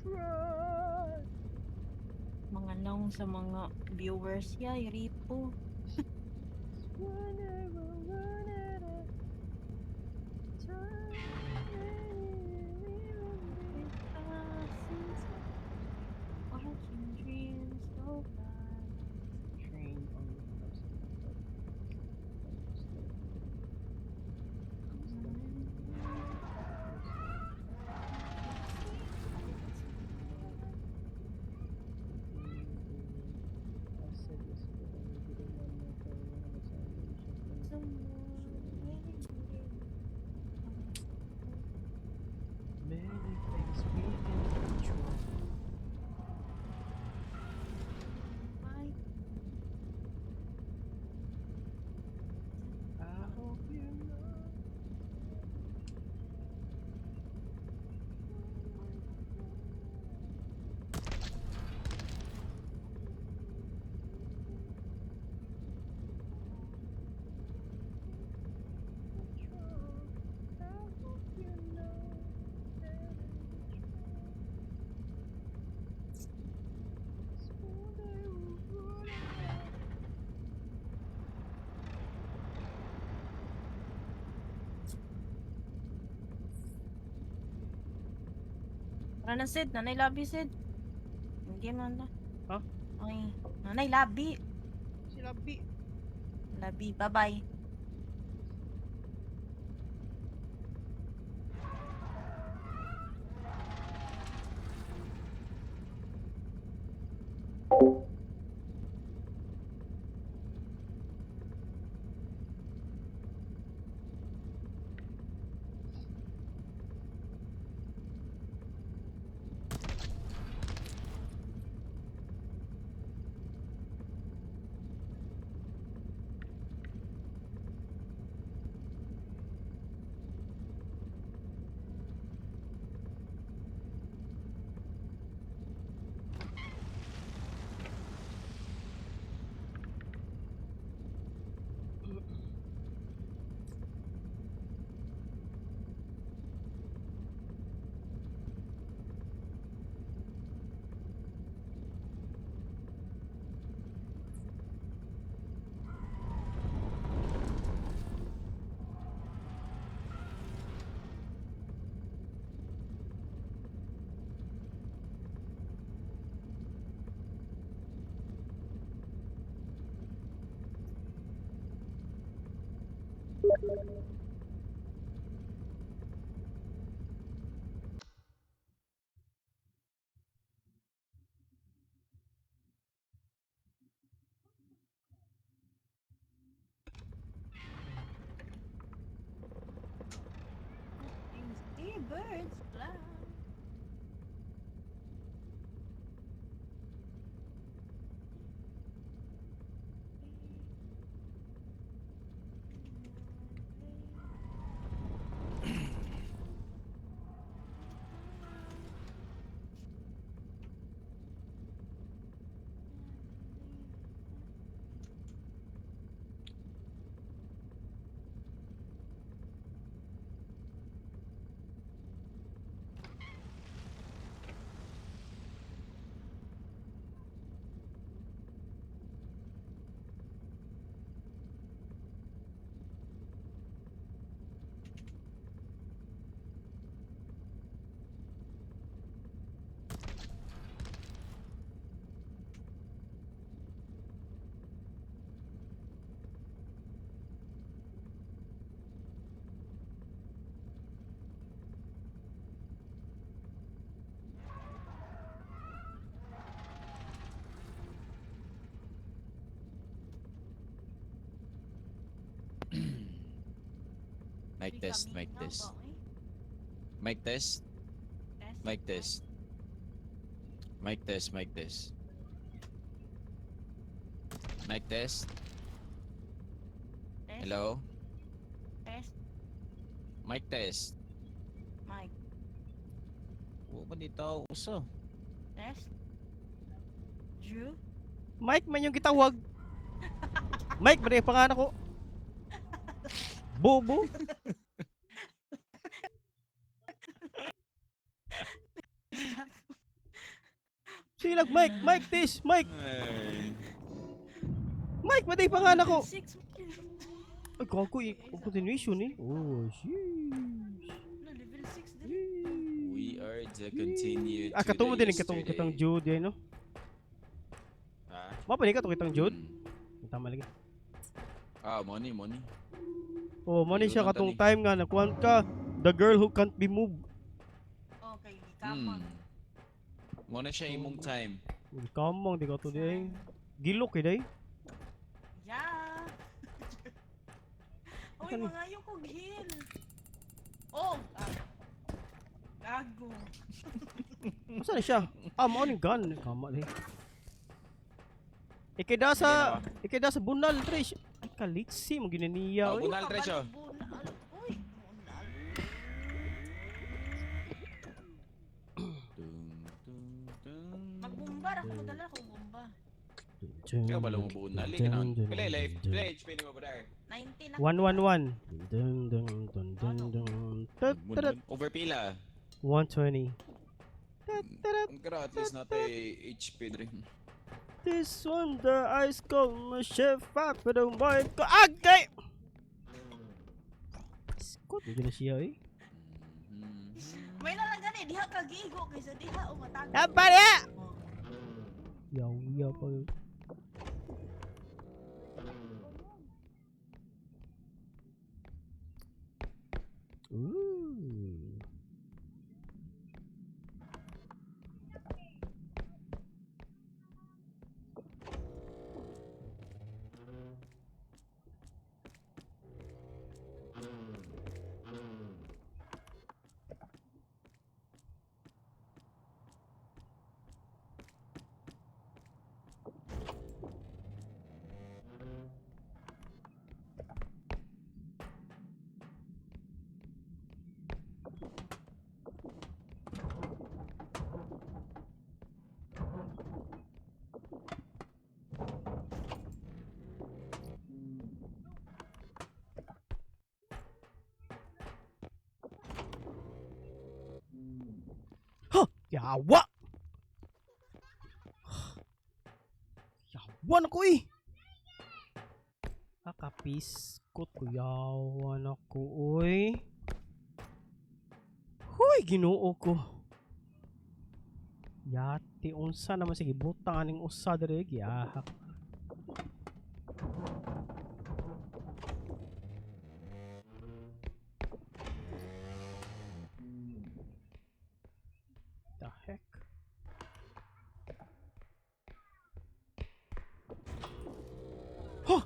Try. Mga naong sa mga viewers ya, ripo. Whenever, whenever time. Watching dreams go by. Train on the Many things we can control. Bye. I hope you know. I hope you know that it's true. One day we'll run out. Tara na, Sid. Nanay labi, Sid. Hindi man na. Ha? Ay, nanay labi. Sila B. Labi. Bye-bye. See birds fly. Mic test, mic test. Mic test, mic test. Mic test, mic test. Mic test. Hello? Test. Mic test. Mic. Huwag ba dito uso? Test. Drew. Mike man yung gitawag. Mike, bari pangalan ko. Bobo. Sige lang, Mike, Mike, this, Mike, Ay. Mike, matay pa nga nako. Six. Ay, gago eh. Ang continuation eh. Oh, sheesh. No, level 6 din. We are to continue Ah, to katong mo the din, katong yesterday. kitang Jude eh, no? Ha? Mapa ni katong kitang Jude? Mm. Tama lagi. Ah, money, money. Oh, mo ni siya Ayun ang katong tani. time nga nakuan ka. The girl who can't be moved. Okay, kamang. Mo na siya imong time. Uy, kamang di ka to di ay. Gilok eh day. Yeah. Uy, Ano? mga yung kog heal. Oh, ah. Gago. Asa na siya? Ah, mo ni gun. Kama di. Ikay da sa bunal, Trish. Ay, kaliksi mo ginaniya. Oh, Oy. bunal, Trish, oh. Bunal. Uy, bunal. Tung, tung, tung. Magbumba ra ko madala ko bumba. Ikaw ba lang mo bunal? Ka na. Pila life, pila HP ni mo brother. 90 na. 111. Dun dun dun dun dun. Tut, tut, Over pila. 120. Tut, tut. Ang kara at least natay HP dre. This one the ice cold chef but the white ko agay. Scott, hindi na siya eh. May nalang gani diha ka giigo kaysa diha o matago. Apa niya? Oh. Yaw, yaw pa yun. Ooh. Huh! Yawa! Yawa na ko eh! Nakapiskot ko. Yawa na ko oy. Huy! Ginoo ko. Yati unsa naman sige butang aning usa dire giyahak. The heck? Huh!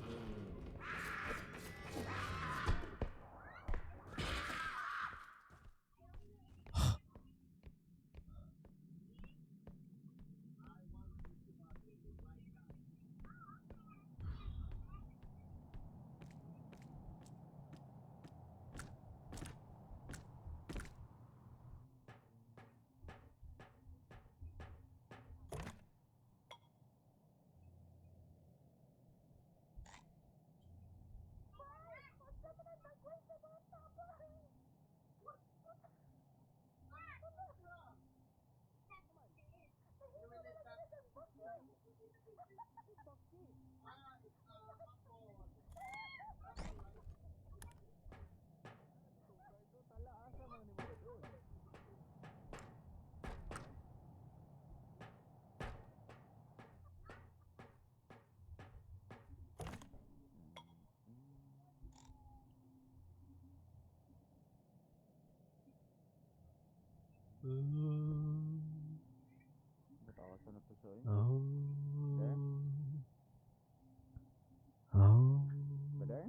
Brother?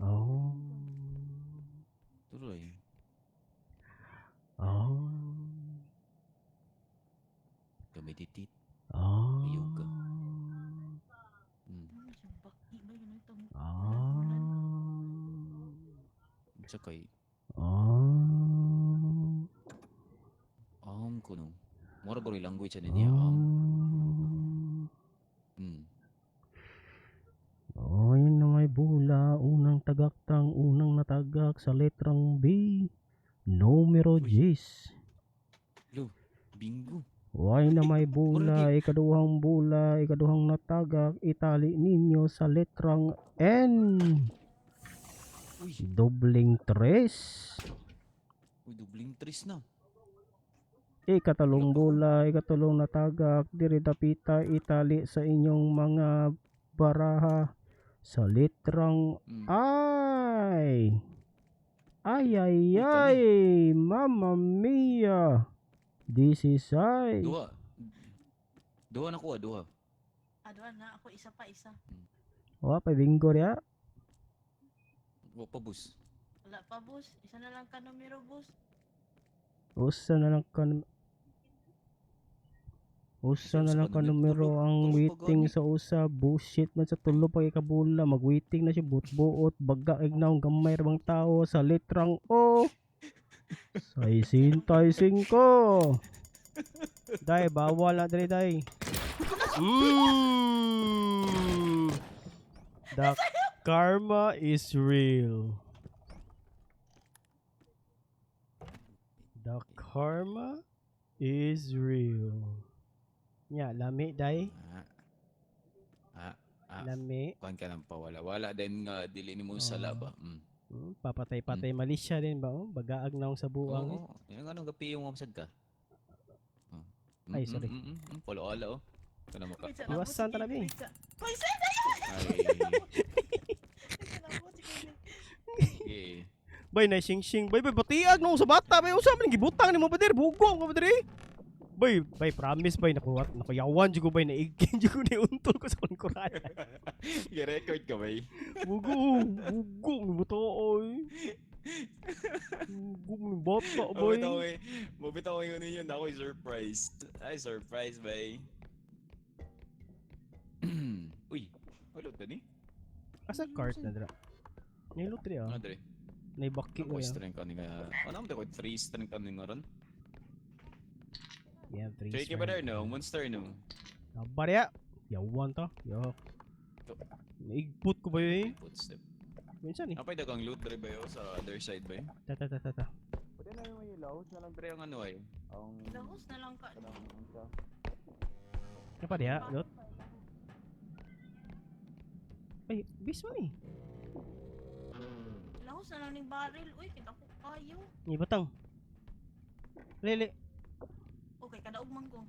Oh. Tuloy. Oh. Kameditate. Oh. Ayaw ka. Ano siyang baki ba yun itong Oh. Unsa kay Oh. am ko no. Mura gori language ani niya am. Oh, yun na may bula. Unang tagaktang, unang natagak sa letrang B. Numero Uy. 10. Lu. Bingo. Way na may bula, ikaduhang bula, ikaduhang natagak, itali ninyo sa letrang N. Uy, Dobling tres. uy, dubling tres na. Ikatalong bula, ikatulong natagak, diri dapita itali sa inyong mga baraha sa letrang I. Ay ay Uy, ay, Mamma mia. This is I. Duha. Duha na kuha, duha. Adwa na ako isa pa isa. Wa pa bingo riya. Wa pa, boss. Wala pa, boss. Isa na lang ka numero, boss. Usa na lang ka Usa na Usa lang ka ka numero, numero ang tulo pa waiting gani. sa usa. Bullshit man sa tulo pa ikabula. Mag-waiting na siya buot-buot. Baga ignaw gamay ra bang tao sa litrang O. 65. Day, bawal na diri, day. The karma is real. The karma is real. Nya, lami day. Ah. Ah, ah. Lami. Kuan ka ng pawala. Wala din nga dili nimo Oo. sa laba. Papatay-patay malisya din ba? Oh, bagaag na akong sa buang. Eh. Oo. Yung anong gapi yung mamsad ka? Oh. Ay, sorry. Polo ala oh. Kana mo ka. Wait, sa Iwasan labo, talaga sige, eh. wait, Hoy, Sid! Ayun! Ay. Wait, sa labo, sige. Okay. Bay na sing-sing. Bay bay batiag nung sa bata bay usa man gibutang nimo ba dir bugo ka ba diri? Bay bay promise bay nakuha nakuyawan jud ko bay naigin jud ko ni untol ko sa kungkuran. Gi-record ka bay. Bugo bugo ni bata oy. Bugo ni bata bay. Mabitaw ko yun yun. Ako surprised. Ay, surprise bay. Uy, wala ta ni? Asa cart na dira? Nilot diri ah. Ano dre? Naibaki Ako ko ya. strength ani nga. Ano man ko 3 strength ani nga ron? Yeah, three. Tricky ba there no? Monster no. Nabarya. Yawan ta. Yo. Naigpot ko ba yun eh? Footstep. Minsan eh. Apay dagang loot dre ba yo sa other side ba? Ta ta ta ta ta. Pwede na yung laos na lang dre ang ano ay. Ang Lahos na lang ka. Ano pa diya? Lot? Ay, bis man eh. Lahos na lang ning baril. Uy, kita ko kayo. Ni batang. Lele. Okay, kadaog man ko.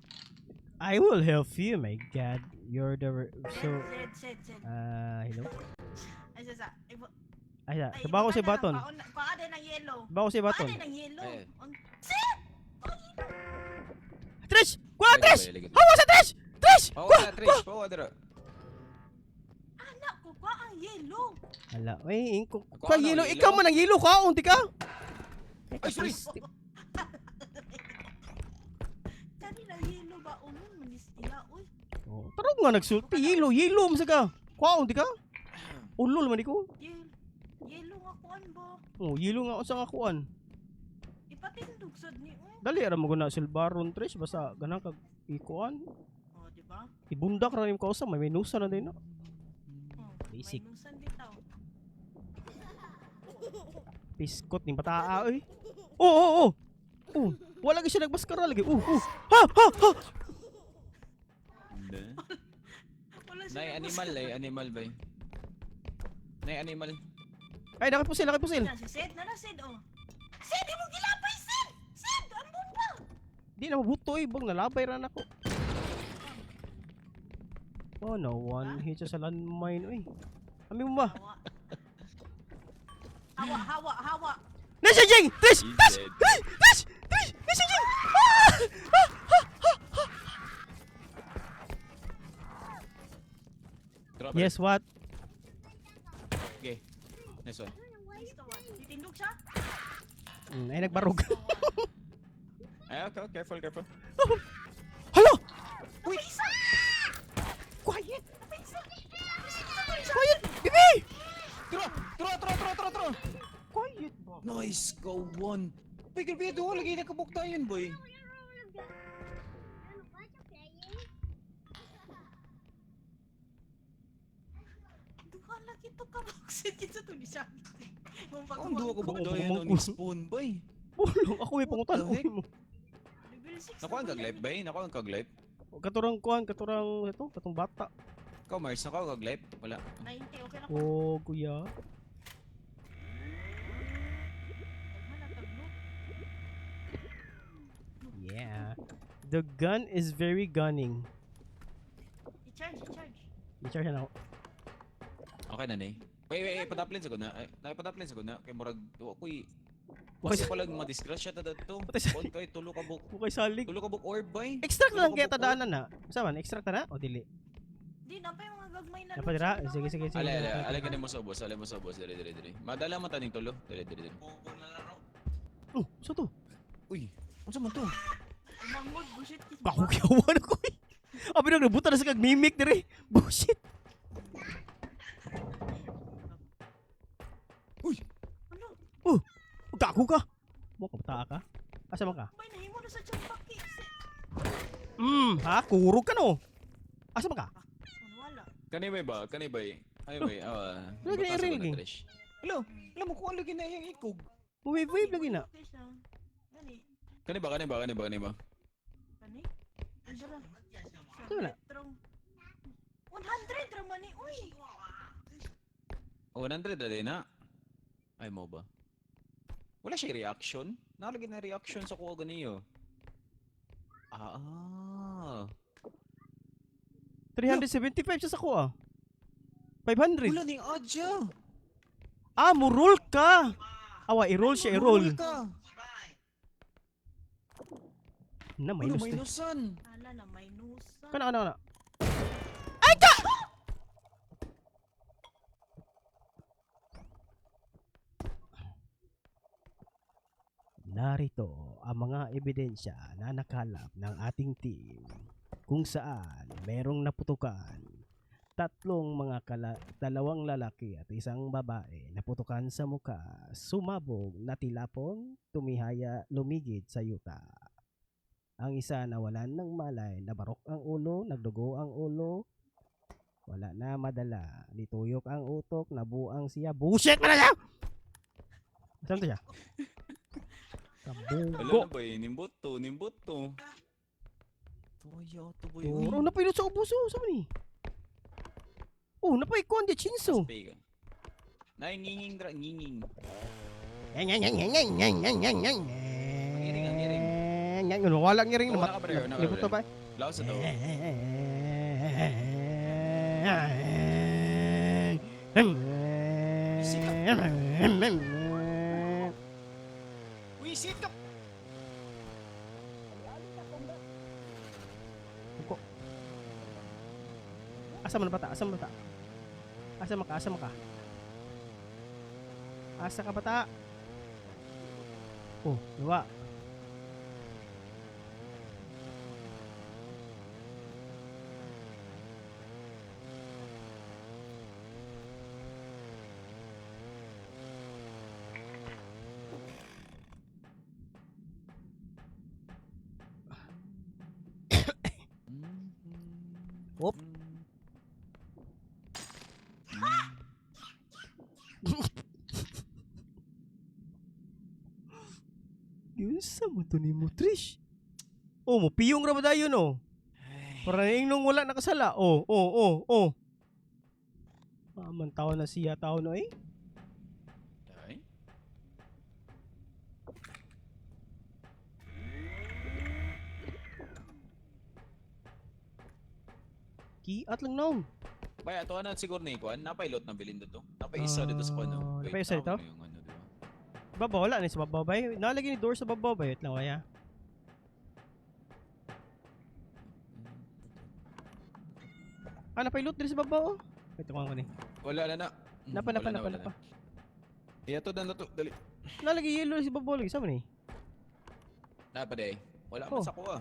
I will help you, my God. You're the so Sid, Sid, Sid. Hello. Ay, sa, sa. Ay, sa. Ay, Sabako si ibutan na lang. Baton. Paa din ng yellow. Sabako si Paa Baton. din ng yellow. Ayan. Sid! Trish! Kuha Trish! Hawa sa Trish! Trish! Pawa Trish, pawa dre. Anak ko, kuha ang yellow. Hala, ay ingko. Ako, Ka ano, yelo, yelo? ikaw man ang yelo ka, unti ka. Ay, sorry. Kani na yellow ba? Umun, manis iya. Uy, Oh, tarong nga nagsulti yelo, yelo man sa ka. Kuha unti ka. Ulol man ko. yellow. Yellow nga kuan ba? Oh, yelo nga unsa nga kuan. Ipatindog sad ni uy. Dali ra mo guna silbaron Trish basta ganang kag ikuan. Oh, di ba? Ibundak ra nimong kausa may minusa na din no. Oh, Basic. May nusan bitaw. Piskot ning bataa oy. Oh, oh, oh. Oh, wala gyud siya nagmaskara lagi. Oh, oh. Ha, ha, ha. Hindi. Wala siya Nay animal ay animal bay. Nay animal. Ay, nakapusil, nakapusil. Na si Sid, na na Sid oh. Sid, di mo gilapay Sid. Sid, ang bomba. Di na mabuto eh, bang nalabay ra nako. Oh no, one hit siya sa landmine oy. Ami mo ba? Hawa. Hawa, hawa, hawa. Nasa Jing! Trish! He's Trish! dead. Trish! Trish! Trish! Nasa Jing! Ah! Ah! Ah! Ah! Drop Yes, what? Okay. Nice one. Nice to one. Titindog siya? Ay, nagbarog. Ay, okay, careful, careful. Hala! Uy! Isa! Quiet! Isa! Isa! Quiet! Bibi! Tro! Tro, tro, tro, tro, tro! Quiet ba? Nice! Go one! Bigel, bigel, lagi nakabuk tayo yun, boy. Duha lagi to ka boxit kinsa to ni siya. Ang duha ko Ako, bukta yun, pagmangkul. ang spawn, boy. Bulong ako may pangutan. What the heck? Uy mo. Level 46. Nakuha ang kag-life ba eh? Nakuha ang kag-life? Katurang kuan, katurang ito, katong bata. Ikaw, Mars, nakuha ang kag-life? Wala. 90, okay lang. Oh, kuya. Wala, taglo. Yeah. The gun is very gunning. I-charge, i-charge. I-charge na ako. Okay na ni. Wait, wait, wait, padaplin sa na. Ay, napadaplin sa na. Kay murag wa koy. Wakay Kasi pala madisgrasya ta dadto. Patay sa- Kon kay tulo ka buk. Bukay salig. Tulo ka buk orb bay. Extract na lang Tulo ka kaya buk orb. tadaanan na. Saan man? Extract na na? O dili? Di, napa yung mga gagmay na. Napa dira? Sige, sige, sige. Ale, ale, ale gani mo sa ubos, ale mo sa ubos, dali, dali, dali. Madala mo taning tulo. Dali, dali, dali. Oh, so to? Uy, unsa man to? Mangod, bullshit. Kakuyawan ako eh. Abi nagbuta na sa kag mimic dire. Bullshit. Uy, Ano? Oh, gago ka. Mo ka bata ka? Asa man ka? Bay, nahimo na sa tiyang Ha? Kurog ka no. Asa man ka? Wala. Kani bay ba? Kani bay? Ay bay, ah. Lagi na butas ako i-ring, na, eh. Trish. Hello, alam mo kung ano lagi na iyang ikog. Wave wave lagi na. Okay siya. Gani. Kani ba, kani ba, kani ba, kani ba? Gani? Ang dara. Ito na. 100 ra man ni. Uy. 100 na din na. Ay mo ba? Wala siya reaction? Nalagay na reaction sa kuha ganiyo. Ah. 375 siya sa kuha. 500. Wala ning adya. Ah, mo-roll ka. Awa, i-roll siya, i-roll. Ka. Na, Minus, minus. minusan. Ala na minus. Kana, kana, kana. Ay ka! Narito ang mga ebidensya na nakalap ng ating team kung saan merong naputukan tatlong mga dalawang lalaki at isang babae naputukan sa muka, sumabog na tilapon, tumihaya, lumigid sa yuta. Ang isa nawalan ng malay, nabarok ang ulo, nagdugo ang ulo, wala na madala. Nituyok ang utok, nabuang siya. Bullshit man na siya! Saan to siya? Wala Kabugo. na ba eh? Nimbot to, nimbot to. Tuya, tuboy. Oh, napilot sa ubuso. Saan ni? Oh, napay kuan di chinso. Pega. Nay, nginging dra, nginging. Ang iring, ang iring. Ang wala ang iring. Wala ka, pre, wala ka, Libuto pre. ba? Laos sa to. Wisit ka! Buko. Asa man bata? Asa man bata? Asa man ka? Asa man ka? Asa ka bata? Oh, luwa. Op. Yun sa mo to ni mo, Trish. Oh, mo piyong ra ba dayon oh. Para nung wala nakasala. Oh. Ah, man tao na siya tao no eh. Ay. Kiat lang no. Bay, ato na siguro ni Kwan. Napailot na bilin dito. Napaisa dito sa Kwan. Ah, No? Wait, napaisa dito? tama na yung ano, di ba? Baba wala ni sa baba bay. Nalagay ni door sa baba bay. Wait lang kaya. Ah, napailot diri sa baba oh. Wait, kuha ko ni. Wala na na. Napa, napa, Wala na, napa, wala napa. na. Eh, ato na to. Dali. Nalagay yellow sa baba lagi. Sama ni? Napa day. Wala man Oh. sa kuha.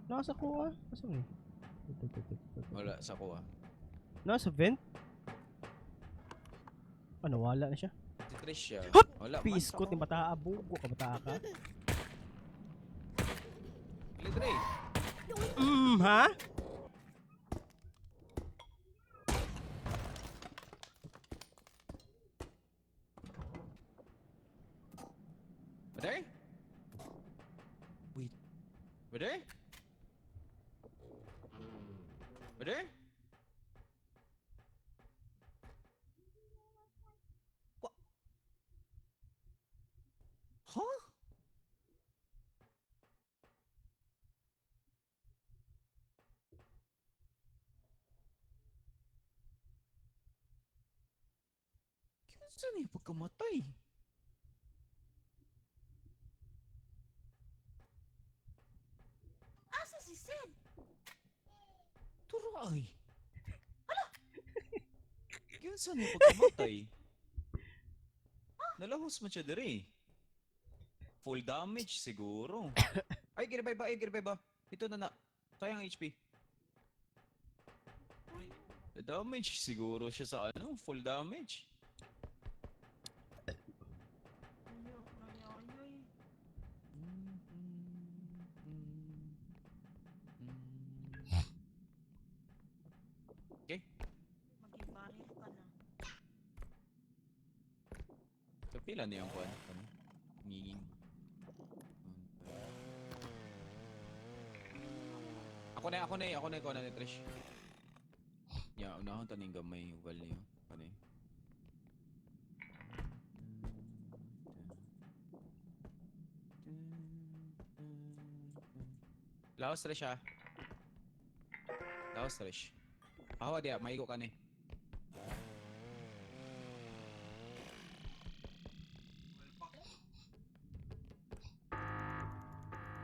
Nasa kuha. Asa man ni? Ito, ito, ito, ito, ito. Wala sa kuha. Nasa vent? Ano, wala na siya. Si Tricia. Hop! Wala man sa Piskot ni kuha. bata, bugo ka bata ka. Dali, Dre. Ha? Dre? Wait. Brother? Brother? What? Huh? Kinsa niya pagkamatay? Asa si Sid? Turo ay. Kinsa niya pagkamatay? Nalahos man siya diri. Full damage siguro. Ay, girbay ba? Ay, girbay ba? Ito na na. Sayang HP. The damage siguro siya sa ano? Full damage. Ayo, ayo, ayo. Mag-ibaril ka na. So, pila na yung kuwan? Ano? Ngingin. Ako na, ako na, ako na, ako na ni Trish. Ya, unahon taning gamay ugal niyo. Ano eh? Laos Trish ah. Laos Trish. Awa diya, maigo ka ni.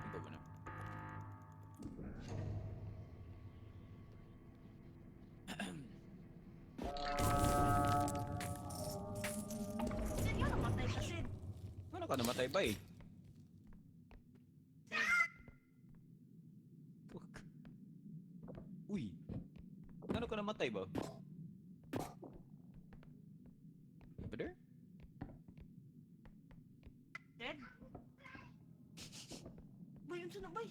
Ikaw ba na? Sid, nga namatay ka, Sid. Ano ka namatay ba eh? Fuck. Uy. Ano ka namatay ba? Brother? Dead? Bay, unsa na, bay?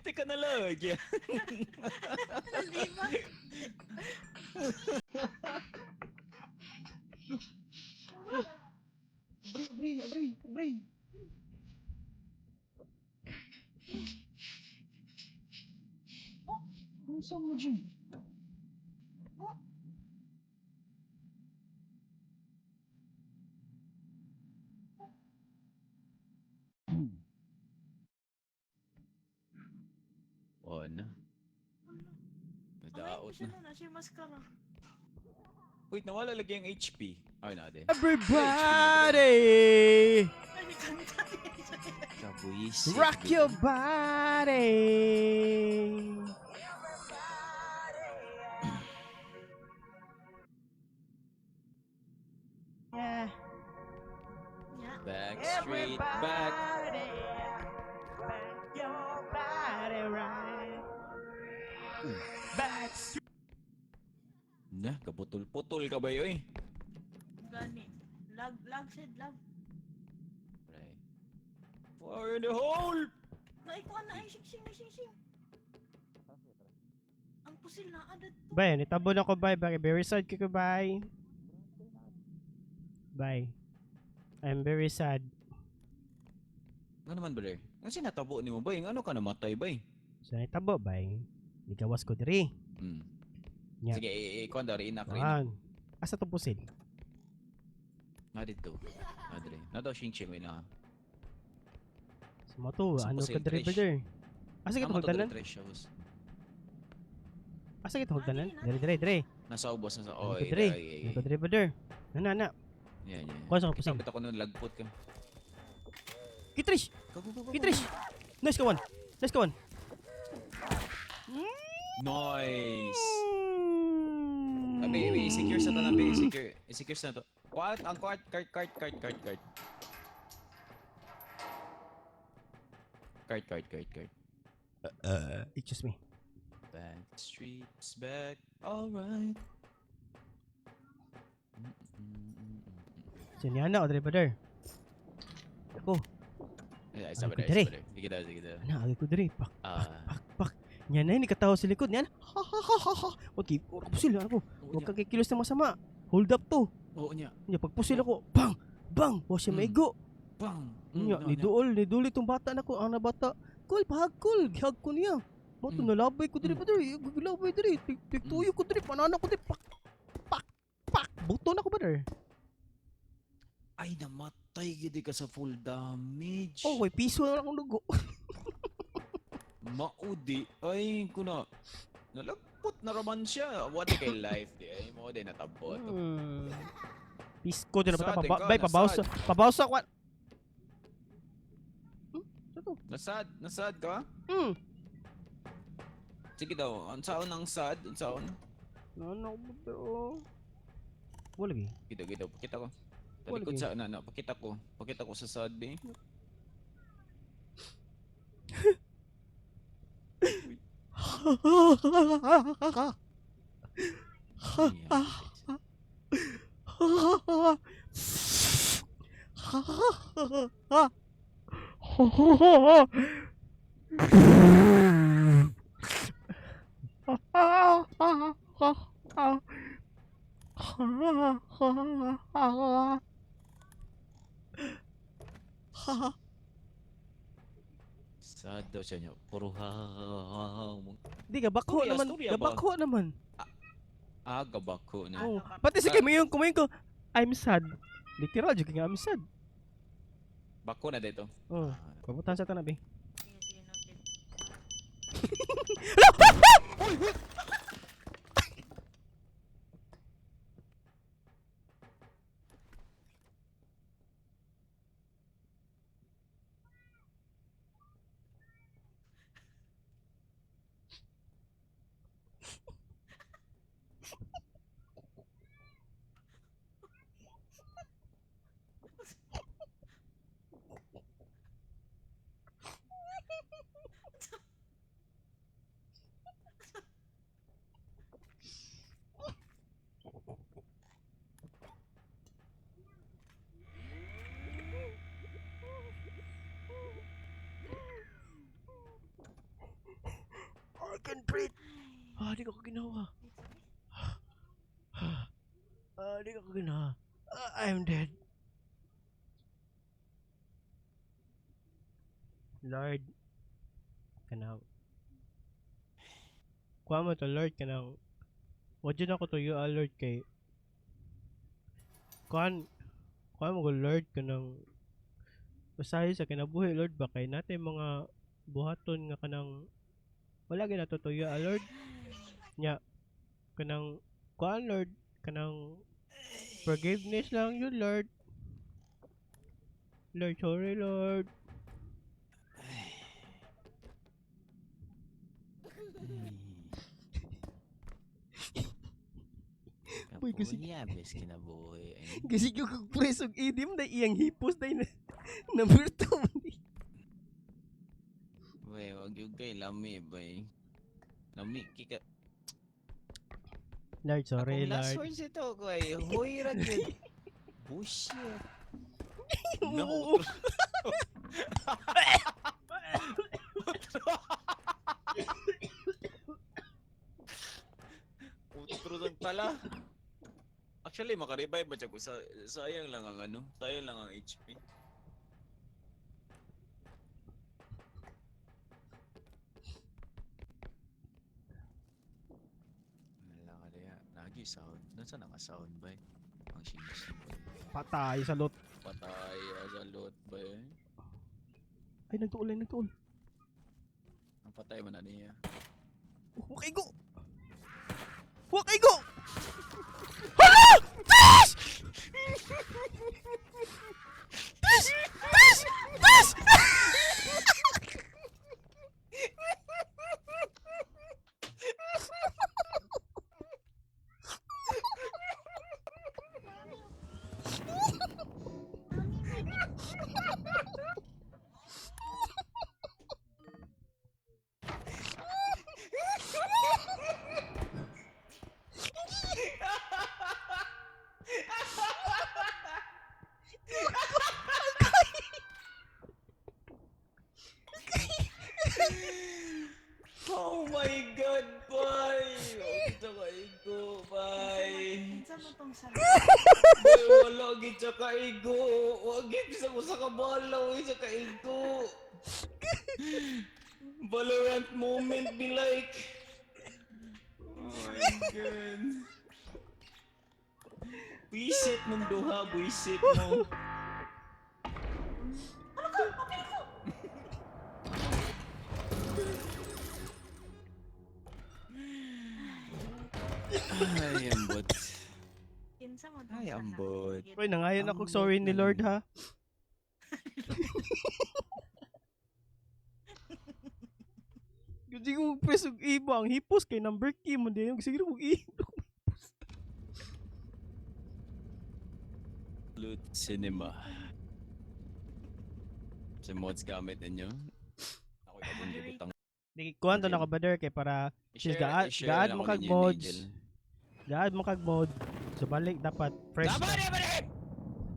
Teka na lang. Yeah. Di ba? Bre, bre, bre, bre. Oh, saan mo dyan? Oh, na. Ay, Nadaot siya na. na, na siya maskara. Wait, nawala lagi ang HP. Ay, na din. Everybody! Ay, may kanta niya. Kabuisit. Rock your body! Yeah. Nya. Back street, back. Everybody, rock your body right. Back street. Na, kaputol-putol ka ba yun eh? Gani. Lag, lag, Sid, lag. Right. Fire in the hole! Naikuha na, ay, shing, shing, shing, shing. Ang pusil na, adat to. Bay, nitabo na ko bay. Very, very sad ko bay. Bye. I'm very sad. Ano naman, brother? Ano sinatabo ni mo ba? Ano ka namatay ba eh? So nitabo bay. Nigawas ko diri. Nya. Sige, ikuan daw, riinak, riinak. Kuan. Asa to pusil? Na dito. Na dre. Na daw shing shing na. Sa mo to, Sa ano pusil, ka diri Trish. brother? Asa kita Amo to dre hagdanan? Trish, house. Asa kita hagdanan? Ah, Diri diri diri. Nasa ubos nasa. Ano Oh, ka diri? Ano ka diri brother? Na na na. Yan, yan. Kuha sa pusil. Kita ko nun lagpot ka. Kitrish! Go, go, go, go, go. Kitrish! Nice ka one. Nice ka one. Nice. Abi, i-secure sa to na, abi, i-secure. I-secure sa to. Kuat, ang kuat, cart, cart, cart, cart, cart. Cart, cart, cart, cart. Excuse me. Back streets back. Alright. So niya na, diri brother. Ako, Ay, sabi Ay, na, kudere. sabi na. Sige daw, sige daw. ana agi ko diri. Pak Ah. pak pak. Niya na ni katawa sa likod niya. Ha ha ha ha ha. Okay, ora pusil ako. Huwag kang kikilos na masama. Hold up to. Oo niya. Nya pagpusil ako, bang! Bang! Wa siya maigo. Bang. Nya No, ni niya. duol, ni duol itong bata nako, ang nabata. Kol, pahag kol, gihag ko niya. Mo to nalabay ko diri pa diri, gilabay diri, tigtuyo ko diri, panana ko diri, pak pak pak, buto na ko brother. Ay, namatay gid ka sa full damage. Oh, way piso na lang akong dugo. Maudi. Ay, kuna. Nalagpot na raman siya. What kay life di ay mo di natabot. Pisko din na Sad pa din ka, bay pabawsa. nasad. Pabawsa ko. Sa to? Nasad, nasad ka? Hmm. Sige daw, ang saon ang sad, ang saon. Ano ko ba oh. Wala gi. Kita kita, pakita ko. Wala Talikod gi. sa na, na, pakita ko. Pakita ko sa sad be. Sad daw siya niya. Puro ha ha ha ha. Di gabakho Storya, naman. storya ba? Gabakho naman. Ah, gabako na. Oh, pati sa kami yung kumain ko, I'm sad. Literal jud nga I'm sad. Bako na dito. Oh, pabutan sa tanabi. Sige, sige, noted. I can breathe. Ah, di ko ginawa. Ah, di ko ginawa. Ah, I'm dead. Lord, kanang kuha mo to Lord kanang wa jud ako tuyo ah, Lord kay kuan kuha mo ko Lord kanang usahay sa kinabuhi Lord ba kay natay mga buhaton nga kanang wala gyud nato tuyo ah, Lord nya kanang kuan Lord kanang forgiveness lang yun Lord. Lord, sorry Lord. Uy, kasi- Kapunya, bes kinabuhi. Ay, Kasi yung press og idim na iyang hipos na number 2. Wey, wag yung kay lami, bay. Lami, kika. Lord, sorry Akong last Lord. words ito, koy. Hoy, ra gyud. Bullshit. Oo. Utro ng tala. Actually, makarevive ba siya ko? Sa, sayang lang ang ano. Sayang lang ang HP. Wala ka diya. Lagi sound. Nasaan ang sound ba eh? Ang shinis. Patay sa lot. Patay sa lot ba eh? Ay, nagtuol, ay, nagtuol. Ang patay man na niya. Oh, wakay go! Wakay go! Hala! Tis! Tis! Tis! Tis! Oh my God, bye! Ito ko, bye! Unsa mo tong Ang sarap. Boy, wala gid siya kaigo. Wa gid sa usa ka bala, wa siya kaigo. Valorant moment be like. Oh my God. Buisit mong duha, buisit mo. Ay, ambot. Kinsa mo Ay, ambot. Uy, nangayon ako sorry ni Lord ha. Hindi ko press og iba ang hipos kay number key mo din. Sige ko i. Loot Cinema. Sa mods gamit ninyo. Ako yung gibutang. Di kuan to na ko brother kay para I-share, Sis, i-share gaad na mo ako kag ninyo, mods. Nigel. Gaad mo kag mod. So balik dapat fresh. Tama Na. na, balik!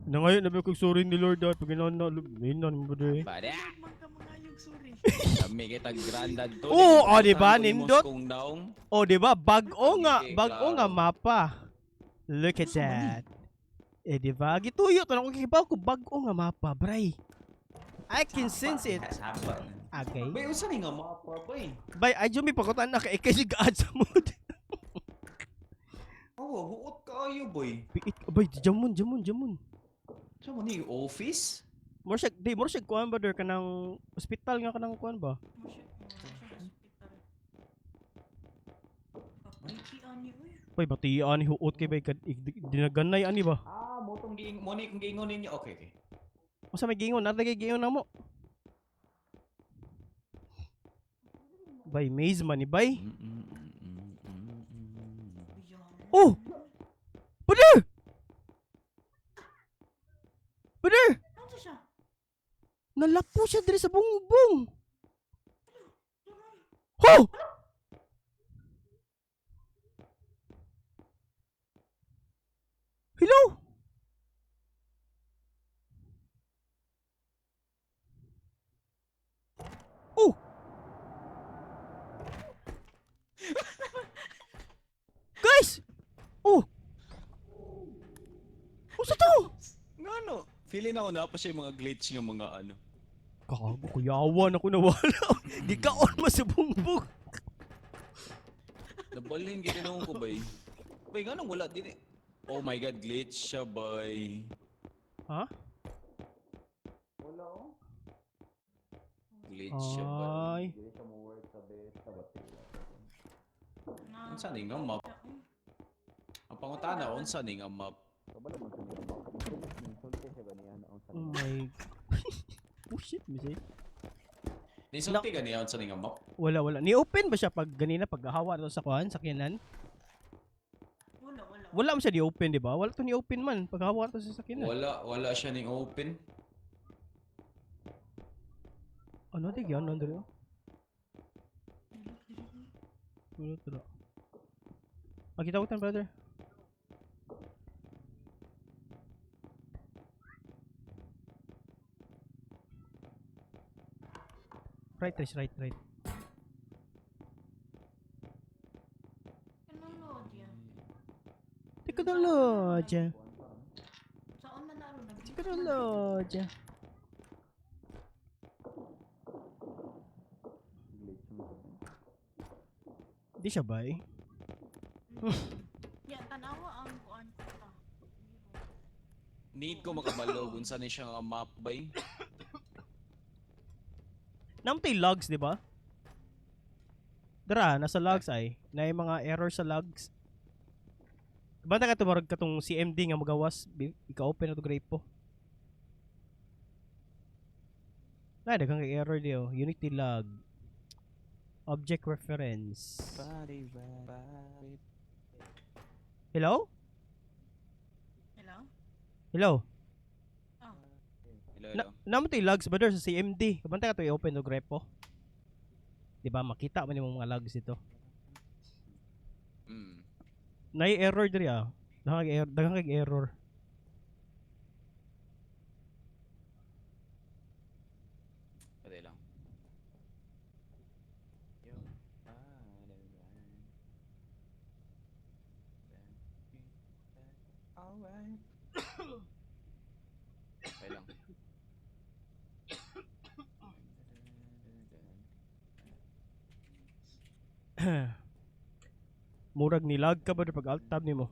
Nangayon na ba kog sorry ni Lord ha. Pag inana na mo brother. Bada! Man ka mga yung sorry. Kami kita grandad to. Oo, oh, di ba? Nagbutan ko ni Nindot. Moskong daong. Oh, di ba? Bag-o nga, Sige, bag-o nga klaro. mapa. Look at that. Eh, di ba? Gituyo to na kung kibaw ko bag-o nga mapa, bray. I can sense it. Sapa. Okay. Bay, unsa ni nga mapa, bay? Bay, ay may pakutan na kay kay gaad sa mood. Oh, huot kaayo, boy. Biit, bay, di jamon, jamon, jamon. Sa mo ni office? More siya, di, more siya kuan ba der kanang ospital nga kanang kuan ba? Mo siya hospital. Iki ani uy. Bay, batian ni huot kay bay dinaganay ani ba? Ah, mo tong giing mo ni kung giingon ninyo. Okay. Unsa may gingon? Nata kay gingon namo. Bay, maze man ni bay. Oh! Brother! Brother! Ano siya? Nalapo siya diri sa bungbong. Ho! Hello? Oh! Guys! Oh! Unsa to? Ngano? Feeling ako na pa siya yung mga glitch ng mga ano. Kago, kuyawan ako nawala. Di ka on mo sa bungbong. Nabalhin gid ko bay. Bay nganong wala din eh. Oh my God, glitch siya bay. Ha? Wala oh. Glitch siya bay. Ay. Hindi siya mo work sa beta ba? Unsa ni nga map? Ang pangutana unsa ni nga map? Oh my. Oh shit, misay. Nisulti ganiya unsa ni nga map? Wala, wala. Ni-open ba siya pag ganina paghahawa to sa kuan sa kinan? Wala, wala. Wala mo siya ni-open, di ba? Wala to ni-open man paghawa to sa sakinan. Wala, wala siya ning open. Ano di gyud nandiri? Wala to. Makita ko tan, brother. Right, right, right, right. Kanulod yan. Teknolodya. Saan man naroon? Teknolodya. Di siya ba eh? Ya, tanawa ang kuan ko pa. Need ko makabalo unsa ni siya nga map bay. Namtay logs, di ba? Dara, nasa logs ay. Na yung mga error sa logs. Banta ka tumarag ka tong CMD nga magawas, ika-open na to grape po. Na, daghang kay error di oh. Unity log. Object reference. Hello? Hello? Hello? Hello, Na, hello. namatay logs brother sa CMD. Kabantay ka to i-open og repo. Di ba makita man yung mga logs dito. Nay error diri ah. Daghang kay error, daghang kay error. Pwede lang. Right. Okay lang. Murag nilag ka ba pag alt tab nimo?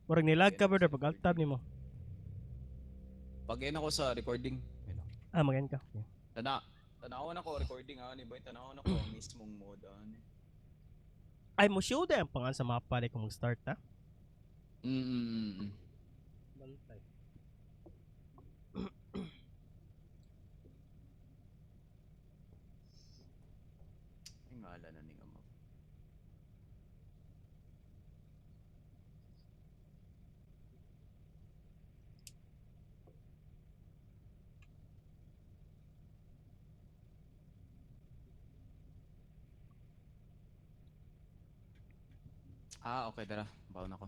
Murag nilag ka ba pag alt tab nimo? Pag ako sa recording. Okay lang. Ah, magayon ka. Okay. Tanawon ako recording ani ba? Tanawon ako ang mismong mode ani. Ay, mo show ang pangan sa mapa di kung mag-start ta. Mm. Bantay. Ay ngala na ni nga map. Ah, okay, tara. Baon ako.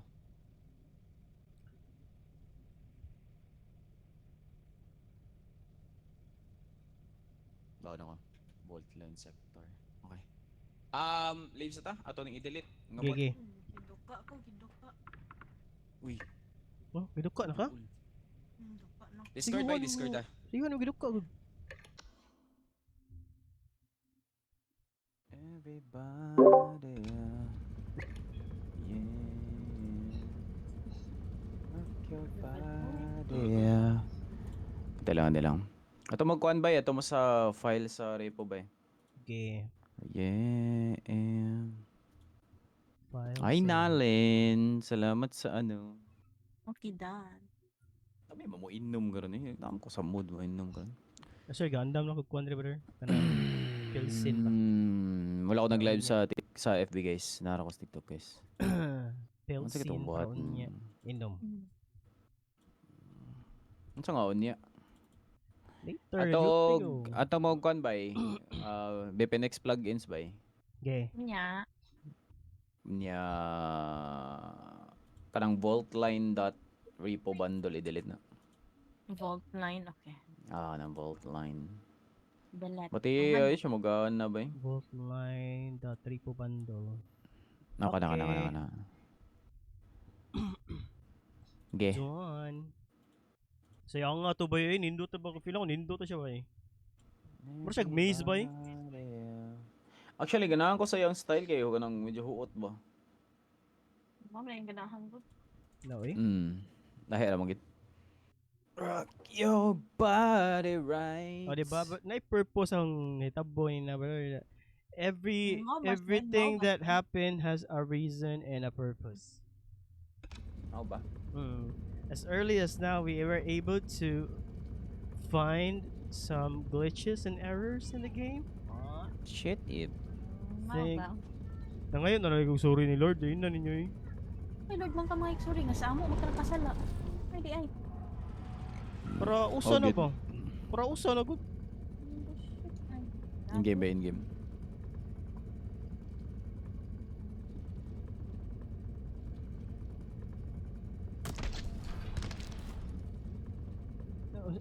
Baon ako. Bolt line sector. Okay. Leave sa ta. Ato ning i-delete. Nga bot. Gigi. Giduka ko, giduka. Uy. Oh, giduka na ka? Duka na. Discord Sige, by wala Discord mo. ah. Sige, ano giduka gud? Everybody, yeah. Rock your body, yeah. Ito lang. Ito magkuan ba? Ito mo sa file sa repo ba? Okay. Yeah. File Ay, sa- Nalin. Salamat sa ano. Okay, done. Kami mo inom karon eh. Naam ko sa mood mo inom karon. Ah, sir, gandam lang kog kuan diri brother. Kanang Pilsin ba? Wala ko nag-live sa FB guys. Nara ko sa TikTok guys. Ano sa Pilsin kitong buhat? karon niya. Inom. Ano sa nga unya? Later, Ato duty go. ato mo kuan bay. BPNX plugins bay. Okay. Nya. Nya kanang vaultline.repo bundle i-delete na. Vault 9, okay. Ah, nang vaultline. Delete. Pati Aman. ay siya magaan na bay. Vault line dot repo bundle. Naka naka naka Okay. naka na. Okay. John. Saya nga to ba yun? Nindot na ba? Feel ako nindot na siya ba eh. Mura siya maze ba eh? Actually, ganahan ko sa iyang style kayo kanang medyo huot ba. Mao na yung ganahan ko. No eh. Lahi ra man gid. Rock your body right. O diba? But na-purpose ang hitabo ni na bro. Every Mo, basta, everything mo, that basta. happened has a reason and a purpose. Ako ba? As early as now, we were able to find some glitches and errors in the game. Shit it. Mao Think- ba? Na ngayon, nalagay kong sorry ni Lord. Ayun na ninyo eh. Ay, Lord, man ka mga sorry nga sa amo magkakasala. Ay, di ay. Para usa Oh, na good. ba? Para usa na good. Shit, ay. In game ba in game?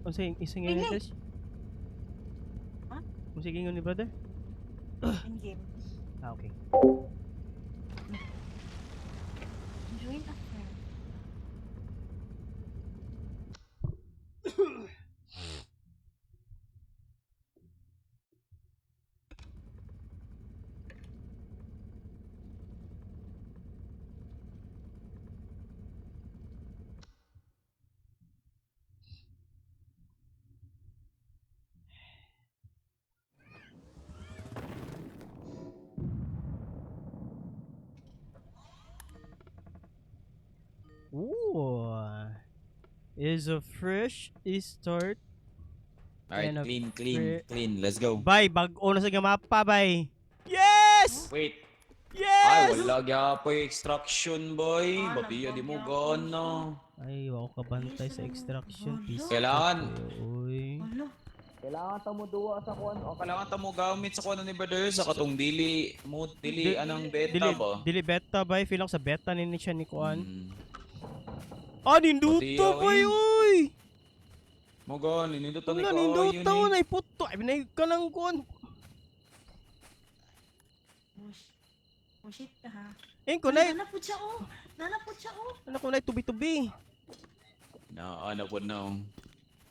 Unsa isang ingon ni Ay, Trish? Ha? Unsa ingon ni brother? In game. Ah, okay. Join a friend. Ooh. Is a fresh start. Alright, And a clean, clean, clean. Let's go. Bay, bag-o na sa mapa, bay. Yes! Wait. Ay, Yes! wala gyapoy extraction, boy. Ah, Babiya di mo nagbagyapon gana. Ay, wako kabantay sa extraction. Peace. Kailangan. Uy. Hala. Kailangan ta mo duwa sa kuan. O kailangan ta mo gamit sa kuan ni brother sa katong dili mo dili anang beta Dili, ba. dili beta, bay. Feel ako sa beta ni siya ni Kuan. Mm. Ah, ninduto, Pati, bay, ay. uy! Mo gani nindot ni Wala, kaayo ninduto, ni. na iputo. Ay, binay ka ng Kuan. Ush. Oh shit ka ha. Eh, kunay, Nana po siya oh. Nana po siya oh. ano kunay tubi-tubi. Na, ano po no.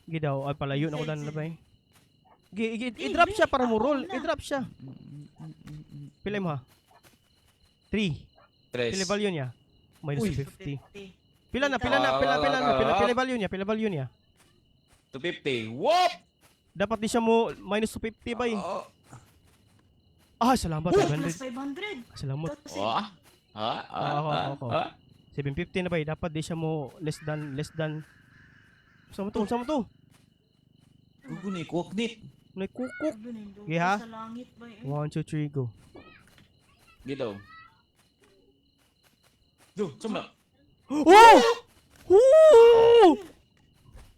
Gi daw, ay palayo na ko dan Sige, na bay. Gi, gi, Di, i-drop di, siya para mo ako roll. na. I-drop siya. Pila mo ha? 3. Tres. Pila value niya? Minus Uy. 50. 50. Pila na, pila na, pila, pila na, pila, pila value niya, pila value niya. 250. Whoop! Dapat di siya mo minus 250 bay. Oo. Ah, salamat, Oh, plus 500. 500. Salamat. Tapos, Oh, ah? Ah, ah, Ako, ah, ako. ah. 750 na bay, dapat di siya mo less than, less than. Sama to, sama to. Gugo na ikuknit. Nagkukuk. Sabi na yung Gi, ha? sa langit ba eh. 1, 2, 3, go. Gito. Do, sumla. Oh! Oh!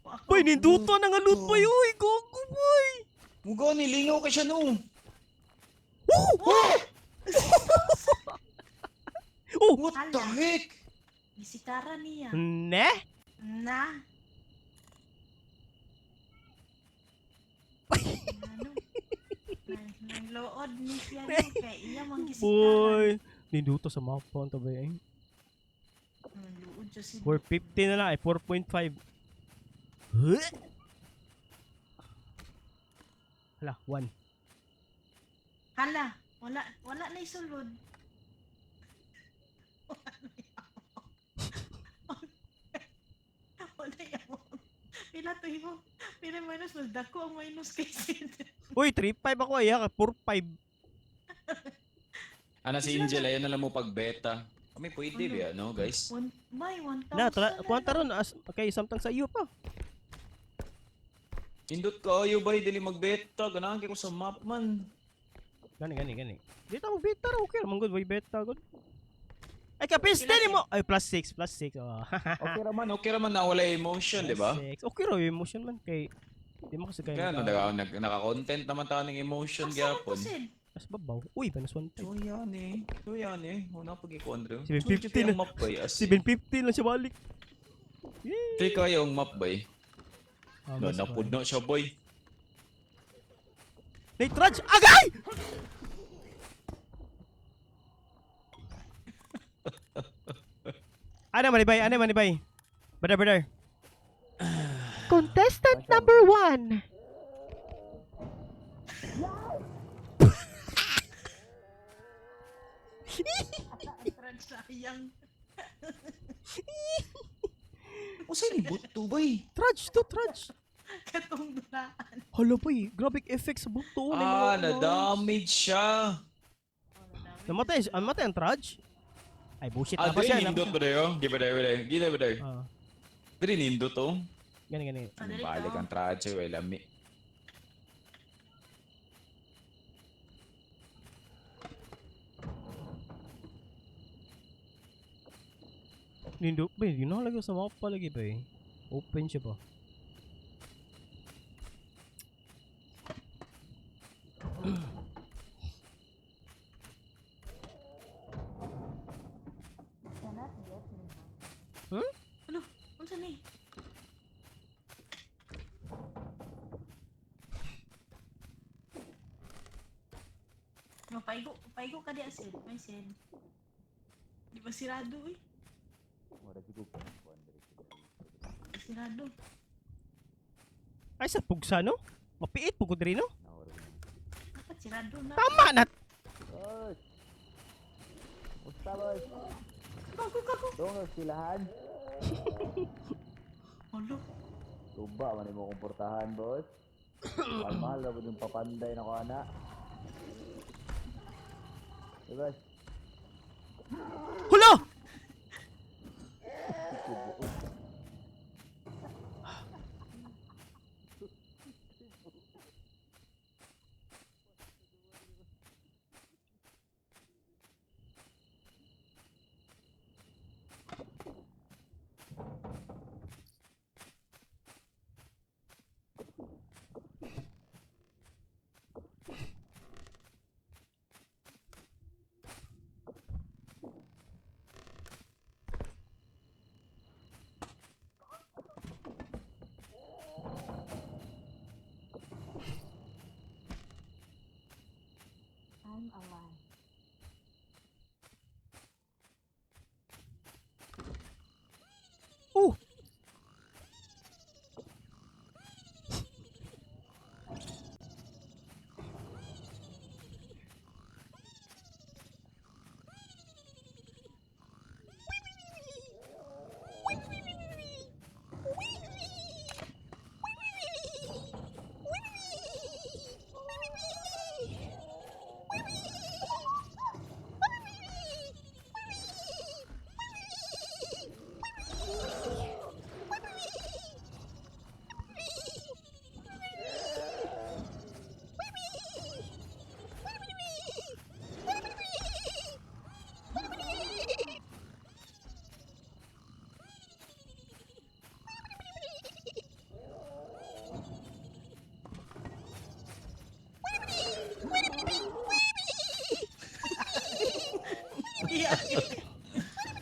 Ako, Bay, ninduto na nga loot bay. Uy, gogo boy. Mugo ni lingaw ka siya no. Oh! Oh! What the heck? Gisikara niya. Ne? Na. Ano? Nang lood ni siya no, kay iya mang gisikara. Boy. Ninduto sa mapa ang tabay eh. Nang lood siya si 450 na lang eh, 4.5. Huh? Hala, 1. Hala, wala wala na isulod. Wala yaw. Pila to imo? Pila minus mas dako ang minus kay Sid. Uy, 3.5 ako ay, ha, 4.5. Ana si Angel, ayan na lang mo pag beta. Kami pwede ba, no, guys? One, may 1,000 Na, tra, kuwanta ron, as, kay samtang sa iyo pa. Indot kayo ba, dili mag-beta. Ganahan kayo sa map man. Gani, gani, gani. Dito mo beta ra, okay ra man good, way beta good. Ay, kapis din mo. Ay, plus 6, plus 6. Oh. Okay raman na wala emotion, di ba? Plus 6. Okay ra yung emotion man kay di mo kasi kaya Kaya no, naka-content naman tayo ng emotion Asa man to, gyapon. Sid? Mas babaw. Uy, minus 1. So yan eh. So yan eh. Una pag i-condro. 750 na. Ang map bay. As in. 750 lang siya balik. Yay! Teka yung map bay. Ah, No, mas napudno siya boy. Nay, Trudge! Agay! Ano manibay? Ano manibay? Brother, brother. Contestant number 1. Ang sayang. Usa ni buto bay. Trudge to, Trudge. Katong dulaan. Hala boy, graphic effects sa buto. Ah, na-damage siya. Namatay, ah, namatay ang Trudge? Ay, bullshit. Ah, Tapos dili yan. nindot ba dayo? Give it away, give it away. Ah, Dili nindot oh. gani, gani. Ah, dali Balik ka, ang traje, way lami. Nindo, ba, yun na lagi sa mapa lagi ba eh. Open siya ba? Ano? Unsa ni? No, paigo, paigo ka diya, Sid. May Sid. Di ba sirado eh? Sirado. Ay, sa pugsa, no? Mapiit po ko diri, no? Dapat sirado na. Tama na! Gago, gago. Dongos silahan. Olo. Tuba man mo komportahan, boss. Mahal-mahal na yung papanday na ko ana. Diba? Hala!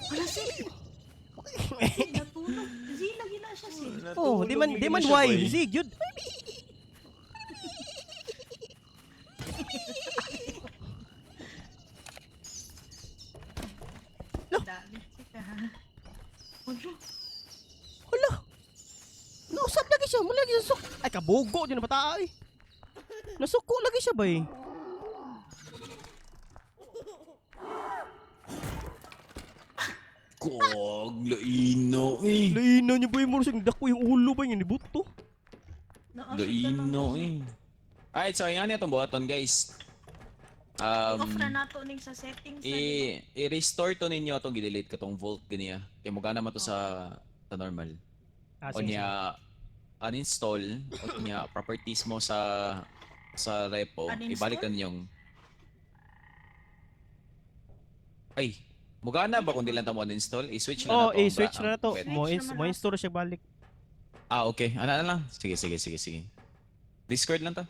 Wala, sir. Natulog. Z lagi na siya, sir. Oh, di man Y, Z gyud. Dami. Sige, ha. Wala. Hala. Nausap lagi siya, mula lagi siya suk. Ay kabugo jud na bata ay. Nasuko lagi siya bay. Kog, laino eh. Laina niya bay mo siyang dako yung ulo bay nga nibuto. Laino eh. Alright, so yan itong buhaton, guys. Off na nato ning sa settings na. I-restore to ninyo atong gi-delete katong vault ganiya. Kay mo gana man to sa normal. Ah, O sige, sige. niya uninstall o niya properties mo sa repo, Uninstall? ibalik na ninyong. Ay, mugana ba kung di lang ta mo uninstall? I-switch na Oh, na to. ang i-switch na to. ang pwede. Mo Switch ins naman mo na. install siya balik. Ah, okay. Ano na lang. Sige, sige, sige, sige. Discord lang ta.